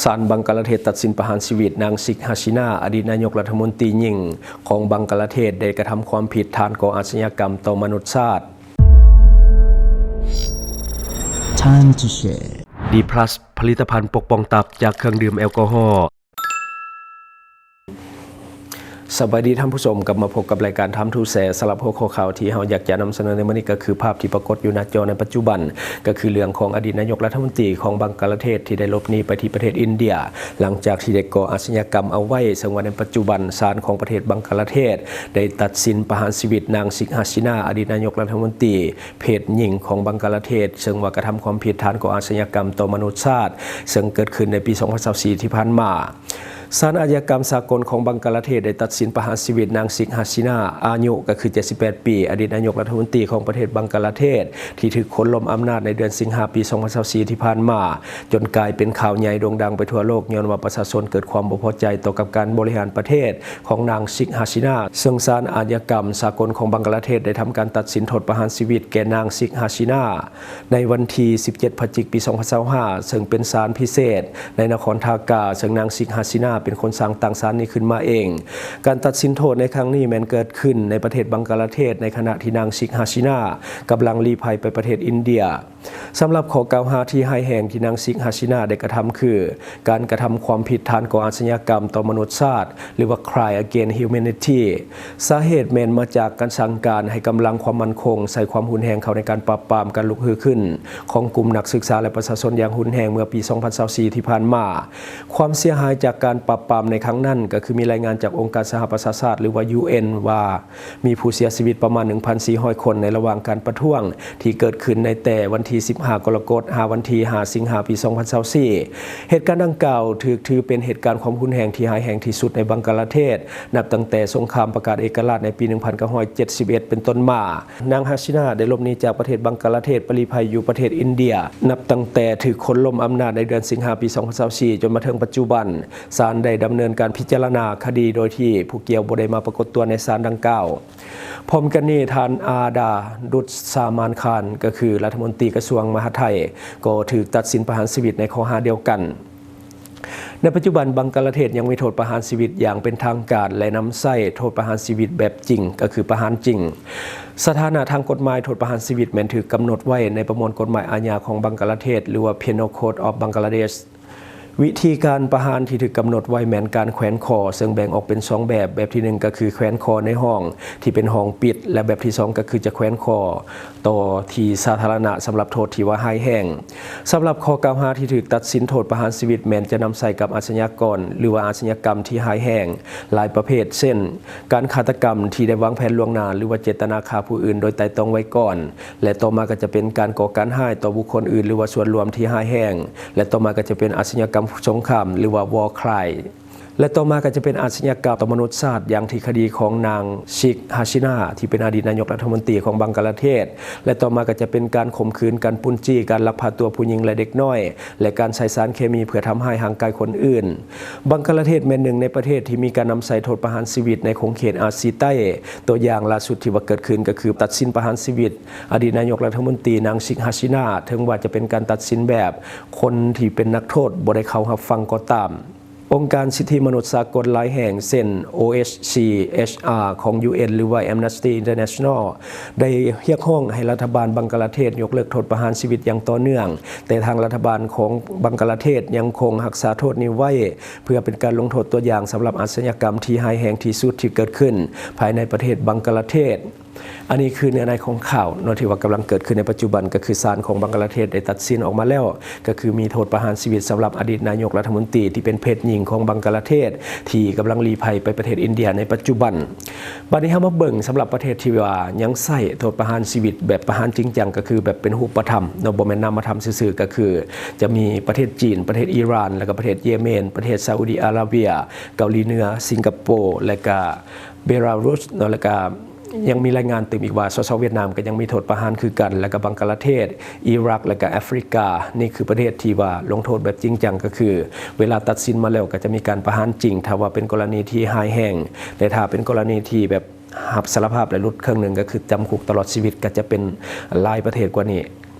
ສານບັງກາລາເທດຕັດສິນປະຫານຊີວິດນາງ ຊິກ ຮາຊີນາ ອະດີດນາຍົກລັດຖະມົນຕີຍິງຂອງບັງກາລາເທດ ໄດ້ກະທຳຄວາມຜິດຖານກໍ່ອາຊະຍາກຳຕໍ່ມະນຸດຊາດ. Time to share. ດີພລັສ ຜະລິດຕະພັນປົກປ້ອງຕັບຈາກເຄື່ອງດື່ມແອລກໍຮໍ. ສະບາຍດີທ່ານຜູ້ຊົມ, ກັບມາພົບກັບລາຍການ Time to Share. ສຳລັບຫົວຂໍ້ຂ່າວທີ່ເຮົາຢາກຈະນຳສະເໜີໃນມື້ນີ້ ກໍຄືພາບທີ່ປາກົດຢູ່ໜ້າຈໍໃນປັດຈຸບັນ ກໍຄືເລື່ອງຂອງອະດີດນາຍົກລັດຖະມົນຕີຂອງບັງກາລາເທດ ທີ່ໄດ້ຫຼົບໜີໄປທີ່ປະເທດອິນເດຍ ຫຼັງຈາກທີ່ໄດ້ກໍ່ອາຊະຍາກຳເອົາໄວ້, ເຊິ່ງວ່າໃນປັດຈຸບັນສານຂອງປະເທດບັງກາລາເທດໄດ້ຕັດສິນປະຫານຊີວິດນາງ ຊິກ ຮາຊີນາ ອະດີດນາຍົກລັດຖະມົນຕີເພດຍິງຂອງບັງກາລາເທດ ເຊິ່ງວ່າກະທຳຄວາມຜິດຖານກໍ່ອາຊະຍາກຳຕໍ່ມະນຸດຊາດ ເຊິ່ງເກີດຂຶ້ນໃນປີສອງພັນຊາວສີ່ທີ່ຜ່ານມາ. ສານອາຊະຍາກຳສາກົນຂອງບັງກາລາເທດໄດ້ຕັດສິນປະຫານຊີວິດນາງ ຊິກ ຮາຊີນາ ອາຍຸກໍຄືເຈັດສິບແປດປີ ອະດີດນາຍົກລັດຖະມົນຕີຂອງປະເທດບັງກາລາເທດ ທີ່ຖືກໂຄ່ນລົ້ມອຳນາດໃນເດືອນສິງຫາປີສອງພັນຊາວສີ່ທີ່ຜ່ານມາ ຈົນກາຍເປັນຂ່າວໃຫຍ່ໂດ່ງດັງໄປທົ່ວໂລກ ຍ້ອນວ່າປະຊາຊົນເກີດຄວາມບໍ່ພໍໃຈຕໍ່ກັບການບໍລິຫານປະເທດຂອງນາງ ຊິກ ຮາຊີນາ ເຊິ່ງສານອາຊະຍາກຳສາກົນຂອງບັງກາລາເທດໄດ້ທຳການຕັດສິນໂທດປະຫານຊີວິດແກ່ນາງ ຊິກ ຮາຊີນາ ໃນວັນທີສິບເຈັດ ພະຈິກ ປີສອງພັນຊາວຫ້າ ເຊິ່ງເປັນສານພິເສດໃນນະຄອນທາກາ ເຊິ່ງນາງ ຊິກ ຮາຊີນາ ເປັນຄົນສ້າງຕັ້ງສານນີ້ຂຶ້ນມາເອງ. ການຕັດສິນໂທດໃນຄັ້ງນີ້ແມ່ນເກີດຂຶ້ນໃນປະເທດບັງກາລາເທດ ໃນຂະນະທີ່ນາງ ຊິກ ຮາຊີນາ ກຳລັງລີ້ໄພໄປປະເທດອິນເດຍ. ສຳລັບຂໍ້ກ່າວຫາທີ່ຮ້າຍແຮງທີ່ນາງ ຊິກ ຮາຊີນາ ໄດ້ກະທຳຄື ການກະທຳຄວາມຜິດຖານກໍ່ອາຊະຍາກຳຕໍ່ມະນຸດຊາດ ຫຼືວ່າ Crime Against Humanity. ສາເຫດແມ່ນມາຈາກການສັ່ງການໃຫ້ກຳລັງຄວາມໝັ້ນຄົງໃຊ້ຄວາມຮຸນແຮງເຂົ້າໃນການປາບປາມການລຸກຮືຂຶ້ນຂອງກຸ່ມນັກສຶກສາ ແລະ ປະຊາຊົນຢ່າງຮຸນແຮງເມື່ອປີສອງພັນຊາວສີ່ທີ່ຜ່ານມາ. ຄວາມເສຍຫາຍຈາກການປາບປາມໃນຄັ້ງນັ້ນ ກໍຄືມີລາຍງານຈາກອົງການສະຫະປະຊາຊາດ ຫຼືວ່າ ຢູເອັນ ວ່າ ມີຜູ້ເສຍຊີວິດປະມານໜຶ່ງພັນສີ່ຮ້ອຍຄົນໃນລະຫວ່າງການປະທ້ວງທີ່ເກີດຂຶ້ນໃນແຕ່ວັນທີສິບຫ້າ ກໍລະກົດ ຫາວັນທີຫ້າ ສິງຫາ ປີສອງພັນຊາວສີ່. ເຫດການດັ່ງກ່າວຖືກຖືເປັນເຫດການຄວາມຮຸນແຮງທີ່ຮ້າຍແຮງທີ່ສຸດໃນບັງກາລາເທດ ນັບຕັ້ງແຕ່ສົງຄາມປະກາດເອກະລາດໃນປີໜຶ່ງພັນເກົ້າຮ້ອຍເຈັດສິບເອັດເປັນຕົ້ນມາ. ນາງ ຮາຊີນາ ໄດ້ຫຼົບໜີຈາກປະເທດບັງກາລາເທດໄປລີ້ໄພຢູ່ປະເທດອິນເດຍ ນັບຕັ້ງແຕ່ຖືກໂຄ່ນລົ້ມອຳນາດໃນເດືອນສິງຫາປີສອງພັນຊາວສີ່ ຈົນມາເຖິງປັດຈຸບັນ. ສານໄດ້ດຳເນີນການພິຈາລະນາຄະດີໂດຍທີ່ຜູ້ກ່ຽວບໍ່ໄດ້ມາປາກົດຕົວໃນສານດັ່ງກ່າວ. ພ້ອມກັນນີ້, ທ່ານ ອາດາ ດຸດສາມານຄານ ກໍຄືລັດຖະມົນຕີກະຊວງມະຫາດໄທ ກໍຖືກຕັດສິນປະຫານຊີວິດໃນຂໍ້ຫາດຽວກັນ. ໃນປັດຈຸບັນ, ບັງກາລາເທດຍັງມີໂທດປະຫານຊີວິດຢ່າງເປັນທາງການ ແລະ ນຳໃຊ້ໂທດປະຫານຊີວິດແບບຈິງ, ກໍຄືປະຫານຈິງ. ສະຖານະທາງກົດໝາຍໂທດປະຫານຊີວິດແມ່ນຖືກກຳນົດໄວ້ໃນປະມວນກົດໝາຍອາຍາຂອງບັງກາລາເທດ ຫຼືວ່າ Penal Code of Bangladesh. ວິທີການປະຫານທີ່ຖືກກຳນົດໄວ້ແມ່ນການແຂວນຄໍ, ເຊິ່ງແບ່ງອອກເປັນສອງແບບ, ແບບທີໜຶ່ງກໍຄືແຂວນຄໍໃນຫ້ອງທີ່ເປັນຫ້ອງປິດ ແລະ ແບບທີສອງກໍຄືຈະແຂວນຄໍຕໍ່ທີ່ສາທາລະນະ ສຳລັບໂທດທີ່ວ່າຮ້າຍແຮງ. ສຳລັບຂໍ້ກ່າວຫາທີ່ຖືກຕັດສິນໂທດປະຫານຊີວິດແມ່ນຈະນຳໃຊ້ກັບອາຊະຍາກອນ ຫຼືວ່າອາຊະຍາກຳທີ່ຮ້າຍແຮງຫຼາຍປະເພດ ເຊັ່ນ ການຄາດຕະກຳທີ່ໄດ້ວາງແຜນລ່ວງໜ້າ ຫຼືວ່າເຈດຕະນາຂ້າຜູ້ອື່ນໂດຍໄຕ່ຕອງໄວ້ກ່ອນ ແລະ ຕໍ່ມາກໍຈະເປັນການກໍ່ການຮ້າຍຕໍ່ບຸກຄົນອື່ນ ຫຼືວ່າສ່ວນລວມທີ່ຮ້າຍແຮງ ແລະ ຕໍ່ມາກໍຈະເປັນອາຊະຍາກຳສົງຄາມ ຫຼືວ່າ War Crime ແລະ ຕໍ່ມາກໍຈະເປັນອາຊະຍາກຳຕໍ່ມະນຸດຊາດ ຢ່າງທີ່ຄະດີຂອງນາງ ຊິກ ຮາຊີນາ ທີ່ເປັນອະດີດນາຍົກລັດຖະມົນຕີຂອງບັງກາລາເທດ ແລະ ຕໍ່ມາກໍຈະເປັນການຂົ່ມຂືນ, ການປຸ້ນຈີ້, ການລັກພາຕົວຜູ້ຍິງ ແລະ ເດັກນ້ອຍ ແລະ ການໃຊ້ສານເຄມີເພື່ອທຳຮ້າຍຮ່າງກາຍຄົນອື່ນ. ບັງກາລາເທດແມ່ນໜຶ່ງໃນປະເທດທີ່ມີການນຳໃຊ້ໂທດປະຫານຊີວິດໃນຂົງເຂດອາຊີໃຕ້. ຕົວຢ່າງລ່າສຸດທີ່ວ່າເກີດຂຶ້ນກໍຄືຕັດສິນປະຫານຊີວິດອະດີດນາຍົກລັດຖະມົນຕີນາງ ຊິກ ຮາຊີນາ ເຖິງວ່າຈະເປັນການຕັດສິນແບບຄົນທີ່ເປັນນັກໂທດບໍ່ໄດ້ເຂົ້າຮັບຟັງກໍຕາມ. ອົງການສິດທິມະນຸດສາກົນຫຼາຍແຫ່ງ ເຊັ່ນ ໂອເອັຊຊີ ເອັຊອາ ຂອງ ຢູເອັນ ຫຼືວ່າ Amnesty International ໄດ້ຮຽກຮ້ອງໃຫ້ລັດຖະບານບັງກາລາເທດຍົກເລີກໂທດປະຫານຊີວິດຢ່າງຕໍ່ເນື່ອງ, ແຕ່ທາງລັດຖະບານຂອງບັງກາລາເທດຍັງຄົງຮັກສາໂທດນີ້ໄວ້ ເພື່ອເປັນການລົງໂທດຕົວຢ່າງສຳລັບອາຊະຍາກຳທີ່ຮ້າຍແຮງທີ່ສຸດທີ່ເກີດຂຶ້ນພາຍໃນປະເທດບັງກາລາເທດ. ອັນນີ້ຄືເນື້ອໃນຂອງຂ່າວເນາະ ທີ່ວ່າກຳລັງເກີດຂຶ້ນໃນປັດຈຸບັນ, ກໍຄືສານຂອງບັງກາລາເທດໄດ້ຕັດສິນອອກມາແລ້ວ, ກໍຄືມີໂທດປະຫານຊີວິດສຳລັບອະດີດນາຍົກລັດຖະມົນຕີທີ່ເປັນເພດຍິງຂອງບັງກາລາເທດ ທີ່ກຳລັງລີ້ໄພໄປປະເທດອິນເດຍໃນປັດຈຸບັນ. ບັດນີ້ເຮົາມາເບິ່ງສຳລັບປະເທດທີ່ວ່າຍັງໃຊ້ໂທດປະຫານຊີວິດແບບປະຫານຈິງຈັງ, ກໍຄືແບບເປັນຮູບປະທຳເນາະ, ບໍ່ແມ່ນນາມະທຳຊື່ໆ, ກໍຄືຈະມີປະເທດຈີນ, ປະເທດອີຣານ, ແລ້ວກໍປະເທດເຢເມນ, ປະເທດຊາອຸດີອາຣາເບຍ, ເກົາຫຼີເໜືອ, ສິງກະໂປ ແລ້ວກໍເບລາຣຸສເນາະ, ແລ້ວກໍ ຍັງມີລາຍງານຕື່ມອີກວ່າ ສສ ຫວຽດນາມກໍຍັງມີໂທດປະຫານຄືກັນ, ແລ້ວກໍບັງກາລາເທດ, ອີຣັກ ແລ້ວກໍແອຟຣິກາ. ນີ້ຄືປະເທດທີ່ວ່າລົງໂທດແບບຈິງຈັງ, ກໍຄືເວລາຕັດສິນມາແລ້ວກໍຈະມີການປະຫານຈິງ ຖ້າວ່າເປັນກໍລະນີທີ່ຮ້າຍແຮງ, ແຕ່ຖ້າເປັນກໍລະນີທີ່ແບບຮັບສາລະພາບ ແລະ ຫຼຸດເຄິ່ງໜຶ່ງ ກໍຄືຈຳຄຸກຕະຫຼອດຊີວິດ, ກໍຈະເປັນຫຼາຍປະເທດກວ່ານີ້.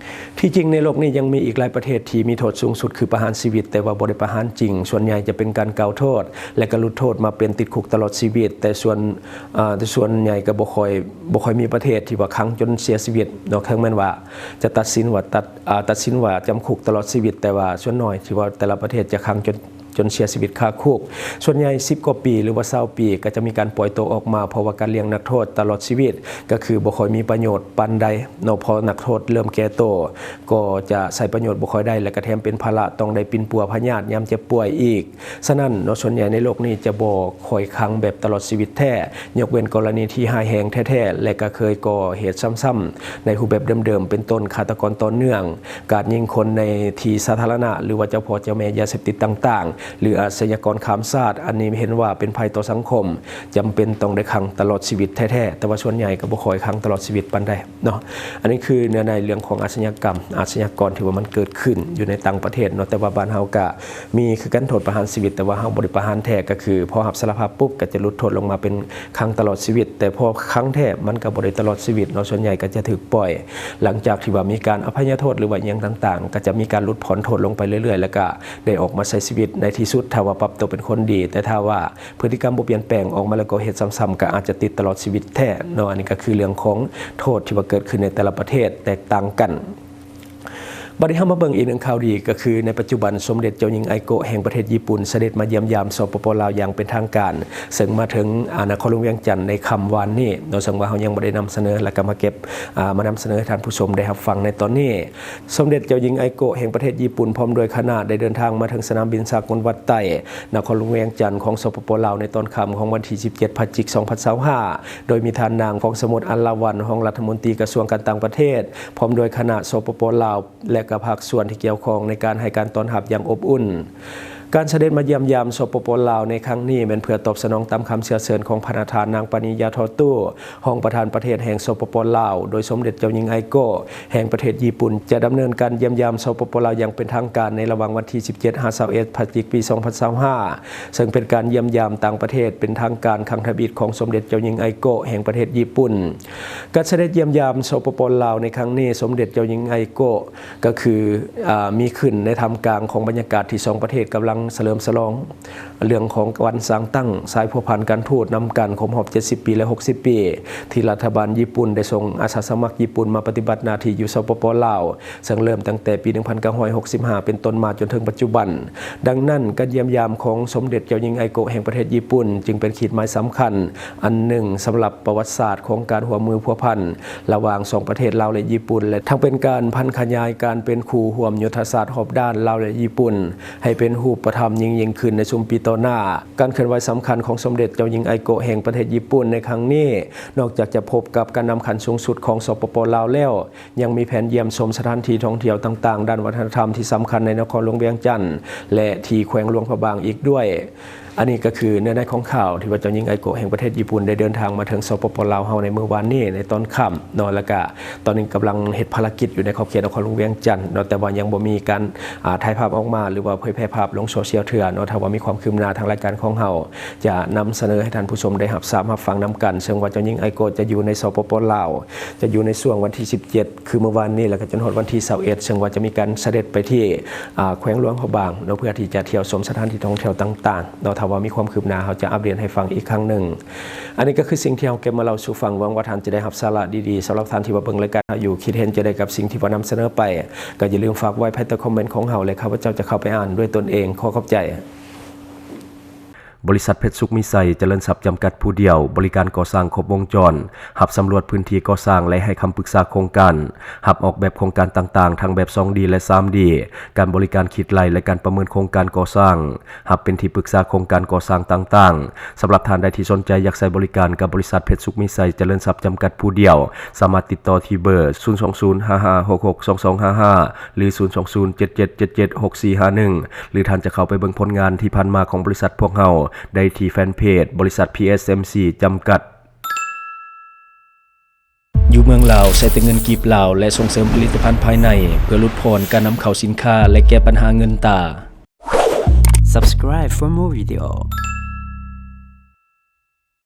ທີ່ຈິງໃນໂລກນີ້ຍັງມີອີກຫຼາຍປະເທດທີ່ມີໂທດສູງສຸດຄືປະຫານຊີວິດ, ແຕ່ວ່າບໍ່ໄດ້ປະຫານຈິງ. ສ່ວນໃຫຍ່ຈະເປັນການກ່າວໂທດ ແລະ ກະຫຼຸດໂທດມາເປັນຕິດຄຸກຕະຫຼອດຊີວິດ, ແຕ່ສ່ວນ ອາ ແຕ່ສ່ວນໃຫຍ່ກໍບໍ່ຄ່ອຍ ບໍ່ຄ່ອຍມີປະເທດທີ່ວ່າຂັງຈົນເສຍຊີວິດເນາະ. ເຖິງແມ່ນວ່າຈະຕັດສິນວ່າ ຕັດ ອາ ຕັດສິນວ່າຈຳຄຸກຕະຫຼອດຊີວິດ, ແຕ່ວ່າສ່ວນໜ້ອຍທີ່ວ່າແຕ່ລະປະເທດຈະຂັງຈົນ ຈົນເສຍຊີວິດຄາຄຸກ. ສ່ວນໃຫຍ່ສິບກວ່າປີ ຫຼືວ່າຊາວປີ ກໍຈະມີການປ່ອຍໂຕອອກມາ, ເພາະວ່າການລ້ຽງນັກໂທດຕະຫຼອດຊີວິດກໍຄືບໍ່ຄ່ອຍມີປະໂຫຍດປານໃດເນາະ, ເພາະນັກໂທດເລີ່ມແກ່ໂຕ ກໍຈະໃຊ້ປະໂຫຍດບໍ່ຄ່ອຍໄດ້ ແລະ ກະແຖມເປັນພາລະຕ້ອງໄດ້ປິ່ນປົວພະຍາດຍາມເຈັບປ່ວຍອີກ. ສະນັ້ນເນາະ ສ່ວນໃຫຍ່ໃນໂລກນີ້ຈະບໍ່ຄ່ອຍຂັງແບບຕະຫຼອດຊີວິດແທ້, ຍົກເວັ້ນກໍລະນີທີ່ຮ້າຍແຮງແທ້ໆ ແລະ ກະເຄີຍກໍ່ເຫດຊ້ຳໆໃນຮູບແບບເດີມໆ ເປັນຕົ້ນ ຄາດຕະກອນຕໍ່ເນື່ອງ, ກາດຍິງຄົນໃນທີ່ສາທາລະນະ ຫຼືວ່າເຈົ້າພໍ່ເຈົ້າແມ່ຢາເສບຕິດຕ່າງໆ ຫຼືອາຊະຍາກອນຂ້າມຊາດ. ອັນນີ້ເຫັນວ່າເປັນໄພຕໍ່ສັງຄົມ, ຈຳເປັນຕ້ອງໄດ້ຂັງຕະຫຼອດຊີວິດແທ້ໆ, ແຕ່ວ່າສ່ວນໃຫຍ່ກໍບໍ່ຄ່ອຍຂັງຕະຫຼອດຊີວິດປານໃດເນາະ. ອັນນີ້ຄືເນື້ອໃນເລື່ອງຂອງອາຊະຍາກຳ, ອາຊະຍາກອນທີ່ວ່າມັນເກີດຂຶ້ນຢູ່ໃນຕ່າງປະເທດເນາະ, ແຕ່ວ່າບ້ານເຮົາກະມີຄືກັນ ໂທດປະຫານຊີວິດ, ແຕ່ວ່າເຮົາບໍ່ໄດ້ປະຫານແທ້, ກໍຄືພໍຮັບສາລະພາບປຸບ ກໍຈະຫຼຸດໂທດລົງມາເປັນ ຂັງຕະຫຼອດຊີວິດ, ແຕ່ພໍຂັງແທ້ມັນກໍບໍ່ໄດ້ຕະຫຼອດຊີວິດເນາະ, ສ່ວນໃຫຍ່ກໍຈະຖືກປ່ອຍ ຫຼັງຈາກທີ່ວ່າມີການອະໄພຍະໂທດ ຫຼືວ່າອີ່ຫຍັງຕ່າງໆ, ກໍຈະມີການຫຼຸດຜ່ອນໂທດລົງໄປເລື້ອຍໆ ແລ້ວກໍໄດ້ອອກມາໃຊ້ຊີວິດ. ໃນທີ່ສຸດ ຖ້າວ່າປັບໂຕເປັນຄົນດີ, ແຕ່ຖ້າວ່າພຶດຕິກຳບໍ່ປ່ຽນແປງ, ອອກມາແລ້ວກໍເຮັດຊ້ຳໆ, ກໍອາດຈະຕິດຕະຫຼອດຊີວິດແທ້ເນາະ. ອັນນີ້ກໍຄືເລື່ອງຂອງໂທດທີ່ວ່າເກີດຂຶ້ນໃນແຕ່ລະປະເທດແຕກຕ່າງກັນ. ບັດນີ້ເຮົາມາເບິ່ງອີກໜຶ່ງຂ່າວດີ, ກໍຄືໃນປັດຈຸບັນ ສົມເດັດເຈົ້າຍິງໄອໂກະແຫ່ງປະເທດຍີ່ປຸ່ນ ສະເດັດມາຢ້ຽມຢາມ ສປປ ລາວ ຢ່າງເປັນທາງການ, ເຊິ່ງມາເຖິງ ອາ ນະຄອນຫຼວງວຽງຈັນໃນຄ່ຳວານນີ້ເນາະ, ເຊິ່ງວ່າເຮົາຍັງບໍ່ໄດ້ນຳສະເໜີ ແລ້ວກໍມາເກັບ ອາ ມານຳສະເໜີໃຫ້ທ່ານຜູ້ຊົມໄດ້ຮັບຟັງໃນຕອນນີ້. ສົມເດັດເຈົ້າຍິງໄອໂກະແຫ່ງປະເທດຍີ່ປຸ່ນ ພ້ອມດ້ວຍຄະນະ ໄດ້ເດີນທາງມາເຖິງສະໜາມບິນສາກົນວັດໄຕ ນະຄອນຫຼວງວຽງຈັນ ຂອງ ສປປ ລາວ ໃນຕອນຄ່ຳຂອງວັນທີສິບເຈັດ ພະຈິກ ສອງພັນຊາວຫ້າ ໂດຍມີທ່ານນາງ ຟອງສະໝຸດ ອັນລາວັນ ຮອງລັດຖະມົນຕີກະຊວງການຕ່າງປະເທດ ພ້ອມດ້ວຍຄະນະ ສປປ ລາວ ແລະ ກະພາກສ່ວນທີ່ກ່ຽວຂ້ອງໃນການໃຫ້ການຕ້ອນຮັບຢ່າງອົບອຸ່ນ. ການສະເດັດມາຢ້ຽມຢາມ ສປປ ລາວ ໃນຄັ້ງນີ້ ແມ່ນເພື່ອຕອບສະໜອງຕາມຄຳເຊື້ອເຊີນຂອງພະນະທ່ານນາງ ປານີຢາ ທໍຕູ້ ຮອງປະທານປະເທດແຫ່ງ ສປປ ລາວ, ໂດຍສົມເດັດເຈົ້າຍິງໄອໂກະແຫ່ງປະເທດຍີ່ປຸ່ນ ຈະດຳເນີນການຢ້ຽມຢາມ ສປປ ລາວ ຢ່າງເປັນທາງການໃນລະຫວ່າງວັນທີສິບເຈັດ ຫາ ຊາວເອັດ ພະຈິກ ປີສອງພັນຊາວຫ້າ ເຊິ່ງເປັນການຢ້ຽມຢາມຕ່າງປະເທດເປັນທາງການຄັ້ງທຳອິດຂອງສົມເດັດເຈົ້າຍິງໄອໂກະແຫ່ງປະເທດຍີ່ປຸ່ນ. ການສະເດັດຢ້ຽມຢາມ ສປປ ລາວ ໃນຄັ້ງນີ້, ສົມເດັດເຈົ້າຍິງໄອໂກະ ກໍຄື ອາ ມີຂຶ້ນໃນທ່າມກາງຂອງບັນຍາກາດທີ່ສອງປະເທດກຳລັງສະເຫຼີມສະຫຼອງເລື່ອງຂອງວັນສ້າງຕັ້ງສາຍພົວພັນການທູດນຳກັນຄົບຮອບເຈັດສິບປີ ແລະ ຫົກສິບປີ ທີ່ລັດຖະບານຍີ່ປຸ່ນໄດ້ສົ່ງອາສາສະໝັກຍີ່ປຸ່ນມາປະຕິບັດໜ້າທີ່ຢູ່ ສປປ ລາວ ເຊິ່ງເລີ່ມຕັ້ງແຕ່ປີໜຶ່ງພັນເກົ້າຮ້ອຍຫົກສິບຫ້າ ເປັນຕົ້ນມາຈົນເຖິງປັດຈຸບັນ. ດັ່ງນັ້ນ, ການຢ້ຽມຢາມຂອງສົມເດັດເຈົ້າຍິງໄອໂກະແຫ່ງປະເທດຍີ່ປຸ່ນ ຈຶ່ງເປັນຂີດໝາຍສຳຄັນອັນໜຶ່ງສຳລັບປະຫວັດສາດຂອງການຮ່ວມມືພົວພັນລະຫວ່າງສອງປະເທດລາວ ແລະ ຍີ່ປຸ່ນ ແລະ ທັງເປັນການຜັນຂະຫຍາຍການເປັນຄູ່ຮ່ວມຍຸດທະສາດຮອບດ້ານລາວ ແລະ ຍີ່ປຸ່ນ ໃຫ້ເປັນຮູບປະທຳຍິ່ງໆຂຶ້ນໃນຊຸມປີຕໍ່ໜ້າ. ການເຄື່ອນໄຫວສຳຄັນຂອງສົມເດັດເຈົ້າຍິງໄອໂກະແຫ່ງປະເທດຍີ່ປຸ່ນໃນຄັ້ງນີ້, ນອກຈາກຈະພົບກັບການນຳຂັ້ນສູງສຸດຂອງ ສປປ ລາວ ແລ້ວ, ຍັງມີແຜນຢ້ຽມຊົມສະຖານທີ່ທ່ອງທ່ຽວຕ່າງໆດ້ານວັດທະນະທຳທີ່ສຳຄັນໃນນະຄອນຫຼວງວຽງຈັນ ແລະ ທີ່ແຂວງຫຼວງພະບາງອີກດ້ວຍ. ອັນນີ້ກໍຄືເນື້ອໃນຂອງຂ່າວທີ່ວ່າເຈົ້າຍິງໄອໂກະແຫ່ງປະເທດຍີ່ປຸ່ນໄດ້ເດີນທາງມາເຖິງ ສປປ ລາວ ເຮົາໃນມື້ວານນີ້ໃນຕອນຄ່ຳເນາະ, ແລ້ວກະຕອນນີ້ກຳລັງເຮັດພາລະກິດຢູ່ໃນຂອບເຂດນະຄອນຫຼວງວຽງຈັນເນາະ, ແຕ່ວ່າຍັງບໍ່ມີການ ອາ ຖ່າຍພາບອອກມາ ຫຼືວ່າເຜີຍແຜ່ພາບລົງໂຊຊຽວເທື່ອເນາະ. ຖ້າວ່າມີຄວາມຄືບໜ້າ, ທາງລາຍການຂອງເຮົາຈະນຳສະເໜີໃຫ້ທ່ານຜູ້ຊົມໄດ້ຮັບຊາບຮັບຟັງນຳກັນ, ເຊິ່ງວ່າເຈົ້າຍິງໄອໂກະຈະຢູ່ໃນ ສປປ ລາວ ຈະຢູ່ໃນຊ່ວງວັນທີສິບເຈັດ ຄືມື້ວານນີ້ ແລ້ວກໍຈົນຮອດວັນທີຊາວເອັດ ເຊິ່ງວ່າຈະມີການສະເດັດໄປທີ່ ອາ ແຂວງຫຼວງພະບາງເນາະ ເພື່ອທີ່ຈະທ່ຽວຊົມສະຖານທີ່ທ່ອງທ່ຽວຕ່າງໆເນາະ. ຖ້າວ່າມີຄວາມຄືບໜ້າ ເຮົາຈະອັບເດດໃຫ້ຟັງອີກຄັ້ງໜຶ່ງ. ອັນນີ້ກໍຄືສິ່ງທີ່ເຮົາເກັບມາເລົ່າສູ່ຟັງ, ຫວັງວ່າທ່ານຈະໄດ້ຮັບສາລະດີໆ. ສຳລັບທ່ານທີ່ວ່າເບິ່ງລາຍການເຮົາຢູ່, ຄິດເຫັນຈັ່ງໃດກັບສິ່ງທີ່ວ່ານຳສະເໜີໄປ, ກໍຢ່າລືມຝາກໄວ້ພາຍໃຕ້ຄອມເມັນຂອງເຮົາ ແລະ ຂ້າພະເຈົ້າຈະເຂົ້າໄປອ່ານດ້ວຍຕົນເອງ. ຂໍຂອບໃຈ. ບໍລິສັດເພັດສຸກມີໄຊ ຈະເລີນຊັບ ຈຳກັດຜູ້ດຽວ, ບໍລິການກໍ່ສ້າງຄົບວົງຈອນ, ຮັບສຳຫຼວດພື້ນທີ່ກໍ່ສ້າງ ແລະ ໃຫ້ຄຳປຶກສາໂຄງການ, ຮັບອອກແບບໂຄງການຕ່າງໆ ທັງແບບສອງດີ ແລະ ສາມດີ, ການບໍລິການຄິດໄລ່ ແລະ ການປະເມີນໂຄງການກໍ່ສ້າງ, ຮັບເປັນທີ່ປຶກສາໂຄງການກໍ່ສ້າງຕ່າງໆ. ສຳລັບທ່ານໃດທີ່ສົນໃຈຢາກໃຊ້ບໍລິການກັບບໍລິສັດເພັດສຸກມີໄຊ ຈະເລີນຊັບ ຈຳກັດຜູ້ດຽວ, ສາມາດຕິດຕໍ່ທີ່ເບີ ສູນສອງສູນ ຫ້າຫ້າຫົກຫົກ ສອງສອງຫ້າຫ້າ ຫຼື ສູນສອງສູນ ເຈັດເຈັດເຈັດເຈັດ ຫົກສີ່ຫ້າໜຶ່ງ ຫຼື ທ່ານຈະເຂົ້າໄປເບິ່ງຜົນງານທີ່ຜ່ານມາຂອງບໍລິສັດພວກເຮົາໄດ້ທີ່ແຟນເພຈ ບໍລິສັດ ພີເອັສເອັມຊີ ຈຳກັດ. ຢູ່ເມືອງລາວ ໃຊ້ແຕ່ເງິນກີບລາວ ແລະ ສົ່ງເສີມຜະລິດຕະພັນພາຍໃນ ເພື່ອຫຼຸດຜ່ອນການນຳເຂົ້າສິນຄ້າ ແລະ ແກ້ບັນຫາເງິນຕາ. Subscribe for more video.